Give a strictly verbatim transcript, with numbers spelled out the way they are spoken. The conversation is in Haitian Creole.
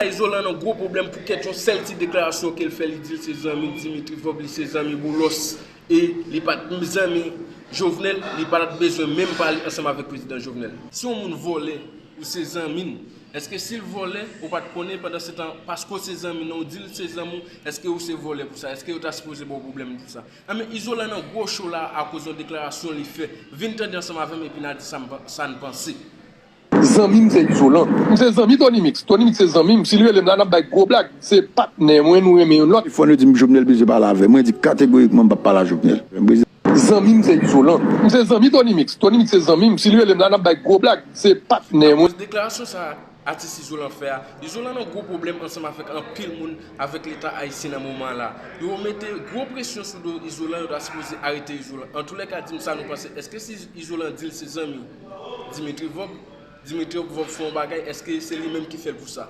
Izolan nan gwo pwoblèm pou kèt yon sèl ti deklarasyon ke l fè, li di l se zanmi Dimitri Vorbe, li se zanmi Boulos, e li pa t zanmi Jovenel, li pa t bezwen menm pale ansanm avèk prezidan Jovenel. Si yon moun vòlè, ou se zanmi l, èske si l vòlè, ou pa t konnen pandan se tan, paske w se zanmi l, ou di l se zanmi w, èske ou se vòlè pou sa? Èske yo ta sipoze ba w pwoblèm pou sa? Enben, Izolan nan gwo cho la akoz yon deklarasyon li fè. Vin tande ansanm avè m epi n a di sa n pa- sa n panse. Zanmi m se Izolan. M se zanmi Tony Mix. Tony Mix se zanmi m. Si l rele m la, n ap bay gwo blag. Se patnè mwen, nou renmen youn lòt. Fò nou di m Jovenel bezwen pale avè m. Mwen di kategorikman m p ap pale a Jovenel. Zanmi m se Izolan. M se zanmi Tony Mix. Tony Mix se zanmi m. Si l rele m la, n ap bay gwo blag. Se patnè mwen. Deklarasyon sa a atis Izolan fè a, Izolan nan gwo pwoblèm ansanm avèk anpil moun avèk Leta ayisyen nan moman la. Yo mete gwo presyon sou do Izolan, yo ta sipoze arete Izolan. Antoulèka, di m sa nou panse. Èske si Izolan di l se zanmi Dimitri Vorbe, Dimitri Vorbe fè yon bagay, èske se li menm ki fè l pou sa?